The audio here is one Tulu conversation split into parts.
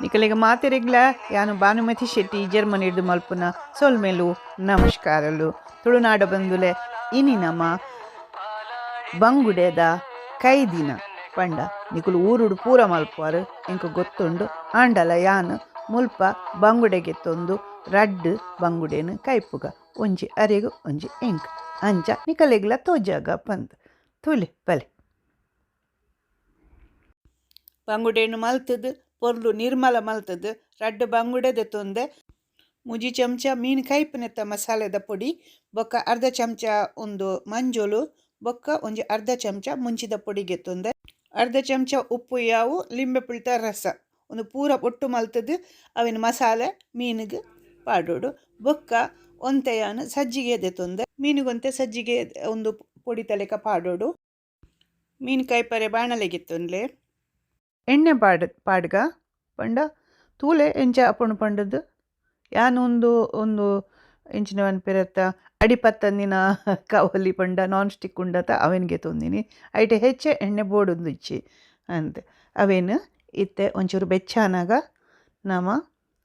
ನಿಕಲೆಗ್ ಮಾತೆರೆಗ್ಲ ಯಾನ್ ಭಾನುಮತಿ ಶೆಟ್ಟಿ ಜರ್ಮನಿಡ್ದ್ ಮಲ್ಪುನ ಸೊಲ್ಮೆಲು ನಮಸ್ಕಾರಲು. ತುಳುನಾಡ ಬಂಧುಲೆ ಇನಿ ನಮ ಬಂಗುಡೆದ ಕೈದಿನ ಪಂಡ ನಿಕುಲು ಊರುಡು ಪೂರ ಮಲ್ಪುವರ್ ಎಂಕ್ ಗೊತ್ತುಂಡು ಆಂಡಲ ಯಾನ್ ಮುಲ್ಪ ಬಂಗುಡೆ ಗೆತ್ತೊಂದು ರಡ್ಡ್ ಬಂಗುಡೆನ್ ಕೈಪುಗ ಒಂಜಿ ಅರೆಗ್ ಒಂಜಿ ಎಂಕ್ ಅಂಚ ನಿಕಲೆಗ್ಲ ತೋಜಾಗ ಪಂದ್ ತೂಲೆ ಬಲೆ. ಬಂಗುಡೆನ್ ಮಲ್ತ್ದ್ ಪೊರ್ಲು ನಿರ್ಮಲ ಮಲ್ತ್ದ್ ರಡ್ಡ್ ಬಂಗುಡೆ ದೆತ್ತೊಂದೆ ಮೂಜಿ ಚಮಚ ಮೀನ್ ಕೈಪುನೆತ್ತ ಮಸಾಲೆದ ಪೊಡಿ ಬೊಕ್ಕ ಅರ್ಧ ಚಮಚ ಉಂದು ಮಂಜೊಲು ಬೊಕ್ಕ ಒಂಜಿ ಅರ್ಧ ಚಮಚ ಮುಂಚಿದ ಪೊಡಿ ಗೆತ್ತೊಂದೆ ಅರ್ಧ ಚಮಚ ಉಪ್ಪು ಯಾವು ಲಿಂಬೆ ಪುಳಿತ ರಸ ಉಂದು ಪೂರ ಒಟ್ಟು ಮಲ್ತ್ದ್ ಅವೆನ್ ಮಸಾಲೆ ಮೀನ್ಗ್ ಪಾಡೊಡು ಬೊಕ್ಕ ಒಂತೆ ಯಾನ್ ಸಜ್ಜಿಗೆ ದೆತ್ತೊಂದೆ ಮೀನುಗೊಂತೆ ಸಜ್ಜಿಗೆ ಉಂದು ಪೊಡಿತ ಲೆಕ್ಕ ಪಾಡೊಡು. ಮೀನ್ ಕೈಪರೆ ಬಾಣಲೆ ಗೆತ್ತೊನ್ಲೆ. ಎಣ್ಣೆ ಪಾಡ್ ಪಾಡ್ಗ ಪಂಡ ತೂಲೆ ಎಂಚ ಆಪುಂಡು ಪಂಡುದು ಯಾನ್ ಉಂದು ಉಂದು ಎಂಚಿನ ಪನ್ಪೆರತ್ತ ಅಡಿ ಪತ್ತಂದಿನ ಕಾವಲಿ ಪಂಡ ನಾನ್ ಸ್ಟಿಕ್ ಉಂಡತ ಅವೆನ್ ಗೆತೊಂದಿನಿ ಐಟ್ ಹೆಚ್ಚ ಎಣ್ಣೆ ಬೋಡುಂದಿಜ್ಜಿ ಅಂದ್ ಅವೆನ್ ಇತ್ತೆ ಒಂಚೂರು ಬೆಚ್ಚ ಆನಗ ನಮ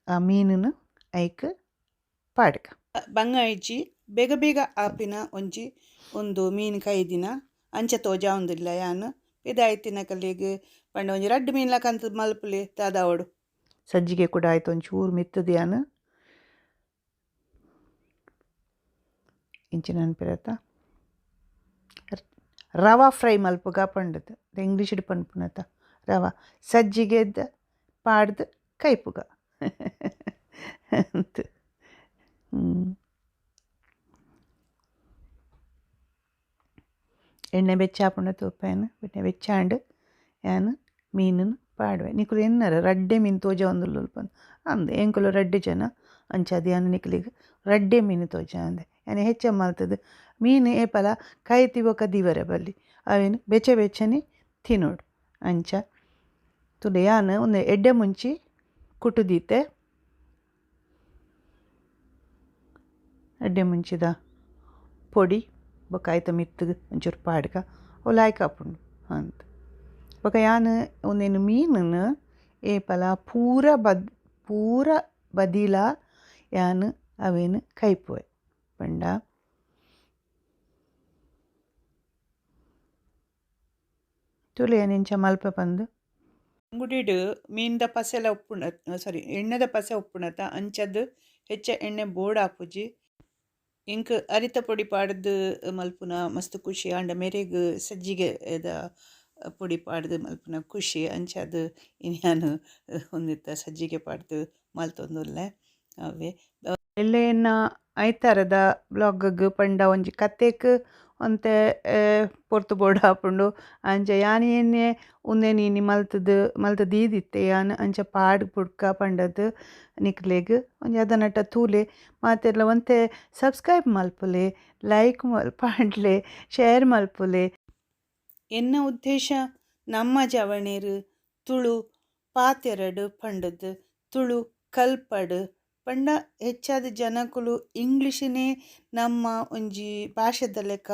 ಆ ಮೀನುನು ಐಕ್ ಪಾಡ್ಗ. ಬಂಗ ಇಜ್ಜಿ ಬೇಗ ಬೇಗ ಆಪಿನ ಒಂಜಿ ಉಂದು ಮೀನ್ ಕೈದಿನ ಅಂಚ ತೋಜಾವೊಂದುಲ್ಲ ಯಾನ್ ಪಿದಾಯಿ ಇತ್ತಿನಕಲೆಗ್ ಪಂಡ ಒಂಜಿ ರಡ್ಡ್ ಮೀನ್ಲ ಕಂತ್ ಮಲ್ಪುಲೆ ದಾದ ಆವೊಡು. ಸಜ್ಜಿಗೆ ಕೂಡ ಆಯ್ತು ಒಂಚೂರು ಮಿತ್ತುದು ಯಾನ್ ಇಂಚಿನ ಪನ್ಪೆರತ್ತ ರವಾ ಫ್ರೈ ಮಲ್ಪುಗ ಪಂಡುದು ಇಂಗ್ಲೀಷ್ಡ್ ಪನ್ಪುನತ ರವಾ ಸಜ್ಜಿಗೆದ ಪಾಡ್ದ್ ಕೈಪುಗ ಅಂದ್. ಎಣ್ಣೆ ಬೆಚ್ಚ ಆಪುಂಡ ತೂಪೆನ್ ಎಣ್ಣೆ ಬೆಚ್ಚ ಆಂಡ್ ಯಾನ್ ಮೀನುನು ಪಾಡುವೆ ನಿಕುಲು ಎನ್ನರ್ ರಡ್ಡೆ ಮೀನ್ ತೋಜಾವೊಂದುಲ್ಲೊಲು ಪಂದ್ ಅಂದ್ ಎಂಕುಲು ರಡ್ಡ್ ಜನ ಅಂಚಾದ್ ಯಾನ್ ನಿಕಲೆಗ್ ರಡ್ಡೆ ಮೀನ್ ತೋಜಾವಂದೆ ಯಾನ್ ಹೆಚ್ಚ ಮಲ್ತುದು ಮೀನ್ ಏಪಲ ಕೈತಿ ಬೊಕ ದೀವರೆ ಬಲ್ಲಿ ಅವೆನ್ ಬೆಚ್ಚ ಬೆಚ್ಚನೆ ತಿನೊಡು ಅಂಚ ತೂಲೆ ಯಾನ್ ಉಂದು ಎಡ್ಡೆ ಮುಂಚಿ ಕುಟ್ಟು ದೀತೆ ಎಡ್ಡೆ ಮುಂಚಿದ ಪೊಡಿ ಬೊಕ ಐತ ಮಿತ್ತ್ ಒಂಚೂರು ಪಾಡ್ಗ ಅವು ಲಾಯ್ಕ್ ಆಪುಂಡು ಅಂದ್ ಬೊಕ ಯಾನ್ ಉಂದೆನ್ ಮೀನುನು ಏಪಲ ಪೂರ ಬದ್ ಪೂರ ಬದಿಲ ಯಾನ್ ಅವೆನ್ ಕೈಪುವೆ ಪಂಡ. ತೂಲೆ ಯಾನ್ ಎಂಚ ಮಲ್ಪೆ ಪಂದ್. ಅಂಗುಡಿಡ್ ಮೀನ್ದ ಪಸೆಲ ಉಪ್ಪುಂಡು ಸಾರಿ ಎಣ್ಣೆದ ಪಸೆ ಉಪ್ಪುಂಡತ ಅಂಚದ್ ಹೆಚ್ಚ ಎಣ್ಣೆ ಬೋಡಾಪುಜಿ. ಎಂಕ್ ಅರಿತ ಪೊಡಿ ಪಾಡ್ದ್ ಮಲ್ಪುನ ಮಸ್ತ್ ಖುಷಿ ಆಂಡ ಮೇರೆಗ್ ಸಜ್ಜಿಗೆದ ಪೊಡಿ ಪಾಡ್ದ್ ಮಲ್ಪುನ ಖುಷಿ ಅಂಚಾದ್ ಇನಿ ಯಾನ್ ಉಂದೆತ ಸಜ್ಜಿಗೆ ಪಾಡ್ದ್ ಮಲ್ತೊಂದುಲ್ಲೆ ಅವ್ವೆ. ಎಲ್ಲೆ ಎನ್ನ ಐತಾರದ ಬ್ಲಾಗ್ಗ್ ಪಂಡ ಒಂಜಿ ಕತೆಕ್ ಒಂತೆ ಪೊರ್ತು ಬೋಡಾಪುಂಡು ಅಂಚ ಯಾನ್ ಎನ್ನೆ ಉಂದೆನ್ ಇನಿ ಮಲ್ತ್ದ್ ಮಲ್ತ್ ದೀದಿತ್ತೆ ಯಾನ್ ಅಂಚ ಪಾಡ್ ಬುಡ್ಕ ಪಂಡದ್ ನಿಕ್ಲೆಗ್ ಒಂಜಿ ಅದನಟ ತೂಲೆ ಮಾತೆರ್ಲ ಒಂತೆ ಸಬ್ಸ್ಕ್ರೈಬ್ ಮಲ್ಪುಲೆ ಲೈಕ್ ಪಾಡ್ಲೆ ಶೇರ್ ಮಲ್ಪುಲೆ. ಎನ್ನ ಉದ್ದೇಶ ನಮ್ಮ ಜವಣೆರ್ ತುಳು ಪಾತೆರಡ್ ಪಂಡುದ್ ತುಳು ಕಲ್ಪಡ್ ಪಂಡ ಹೆಚ್ಚಾದ್ ಜನಕುಲು ಇಂಗ್ಲೀಷ್ನೇ ನಮ್ಮ ಒಂಜಿ ಭಾಷೆದ ಲೆಕ್ಕ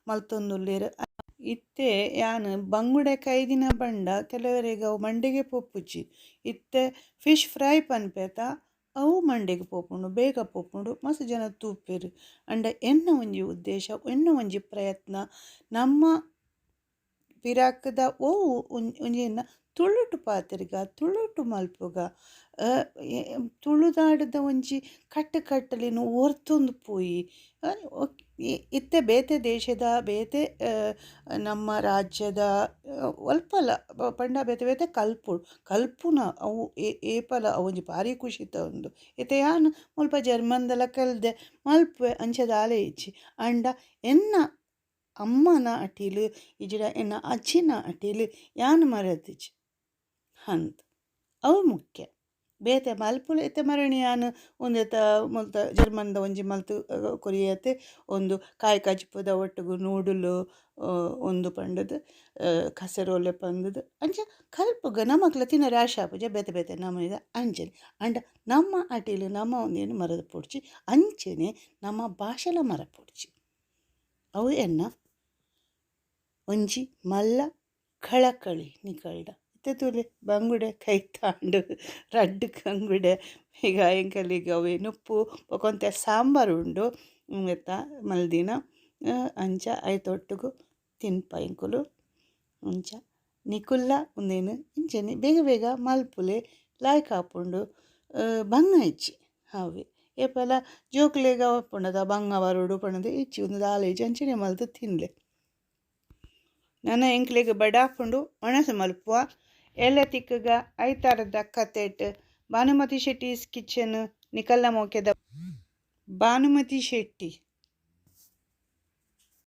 ಮಲ್ತೊಂದುಲ್ಲೆರ್. ಇತ್ತೆ ಯಾನ್ ಬಂಗುಡೆ ಕೈದಿನ ಪಂಡ ಕೆಲವೆರೆಗ್ ಅವು ಮಂಡೆಗೆ ಪೋಪುಜಿ. ಇತ್ತೆ ಫಿಶ್ ಫ್ರೈ ಪನ್ಪೆತ ಅವು ಮಂಡೆಗ್ ಪೋಪುಂಡು ಬೇಗ ಪೋಪುಂಡು ಮಸ್ತ್ ಜನ ತೂಪೆರ್. ಆಂಡ ಎನ್ನ ಒಂಜಿ ಉದ್ದೇಶ ಎನ್ನ ಒಂಜಿ ಪ್ರಯತ್ನ ನಮ್ಮ ಪಿರಾಕ್ದ ಒವು ಒಂಜಿ ತುಳುಟು ಪಾತೆರ್ಗ ತುಳುಟು ಮಲ್ಪುಗ ತುಳುನಾಡುದ ಒಂಜಿ ಕಟ್ಟು ಕಟ್ಟಲೆನ್ ಒರ್ತೊಂದು ಪೋಯಿ. ಇತ್ತೆ ಬೇತೆ ದೇಶದ ಬೇತೆ ನಮ್ಮ ರಾಜ್ಯದ ಒಲ್ಪಲ ಪಂಡ ಬೇತೆ ಬೇತೆ ಕಲ್ಪು ಕಲ್ಪುನ ಅವು ಏಪಲ ಅವೊಂಜಿ ಬಾರಿ ಖುಷಿತ ಉಂದು. ಇತ್ತೆ ಯಾನ್ ಮುಲ್ಪ ಜರ್ಮನ್ದಲ ಕಲ್ದೆ ಮಲ್ಪುವೆ ಅಂಚ ದಾಲ ಇಜ್ಜಿ. ಆಂಡ ಎನ್ನ ಅಮ್ಮನ ಅಟಿಲ್ ಇಜ್ಜಿಡ ಎನ್ನ ಅಜ್ಜಿನ ಅಟಿಲ್ ಯಾನ್ ಮರತಿಜಿ ಅಂದ್ ಅವು ಮುಖ್ಯ. ಬೇತೆ ಮಲ್ಪುಲ ಇತ್ತೆ ಮರಣಿ ಯಾನ್ ಉಂದೆತ ಮುಲ್ತ ಜರ್ಮನ್ದ ಒಂಜಿ ಮಲ್ತ್ ಕೊರಿಯತೆ ಉಂದು ಕಾಯಿ ಕಜಿಪುದ ಒಟ್ಟುಗು ನೂಡುಲು ಉಂದು ಪಂಡುದು ಕಸೆರೋಲೆ ಪಂಡುದು ಅಂಚ ಕಲ್ಪುಗ ನಮಕ್ಲ ತಿನರೆ ಆಶೆ ಆಪುಜ ಬೇತೆ ಬೇತೆ ನಮೂನೆದ ಅಂಚನೆ. ಆಂಡ ನಮ್ಮ ಅಟಿಲ್ ನಮ್ಮ ಒಂದೇನು ಮರದ ಪೋಡ್ಚಿ ಅಂಚನೆ ನಮ್ಮ ಭಾಷೆಲ ಮರಪೋಡ್ಚಿ. ಅವು ಎನ್ನ ಒಂಜಿ ಮಲ್ಲ ಕಳಕಳಿ ನಿಕಲ್ಡ. ಇತ್ತೆ ತೂಲೆ ಬಂಗುಡೆ ಕೈತಾಂಡ್ ರಡ್ಡ್ ಬಂಗುಡೆ. ಈಗ ಎಂಕಲೆಗ್ ಅವೆ ನುಪ್ಪು ಬೊಕ ಸಾಂಬಾರು ಉಂಡು ಉಂದೆತ ಮಲ್ದಿನ. ಅಂಚ ಐತೊಟ್ಟುಗು ತಿನ್ಪ ಎಂಕುಲು. ಅಂಚ ನಿಕುಲ್ಲ ಉಂದೆನ್ ಇಂಚನೆ ಬೇಗ ಬೇಗ ಮಲ್ಪುಲೆ, ಲಾಯ್ಕ್ ಆಪುಂಡು, ಬಂಗ ಇಜ್ಜಿ ಅವೇ. ಏಪಲ ಜೋಕುಲೆಗ್ ಆಪುಂಡತ ಬಂಗ ಬರೊಡು ಪಂದ್ ಇಜ್ಜಿ, ಉಂದು ದಾಲ ಇಜ್ಜಿ, ಅಂಚನೆ ಮಲ್ತ್ ತಿನ್ಲೆ. ನನ ಎಂಕ್ಲೆಗ್ ಬಡಾಪುಂಡು, ಒಣಸು ಮಲ್ಪುವ. ಎಲ್ಲೆ ತಿಕ್ಕುಗ ಐತಾರದ ಕತೆಟ್ ಭಾನುಮತಿ ಶೆಟ್ಟೀಸ್ ಕಿಚನ್. ನಿಕಲ್ನ ಮೋಕೆದ ಭಾನುಮತಿ ಶೆಟ್ಟಿ.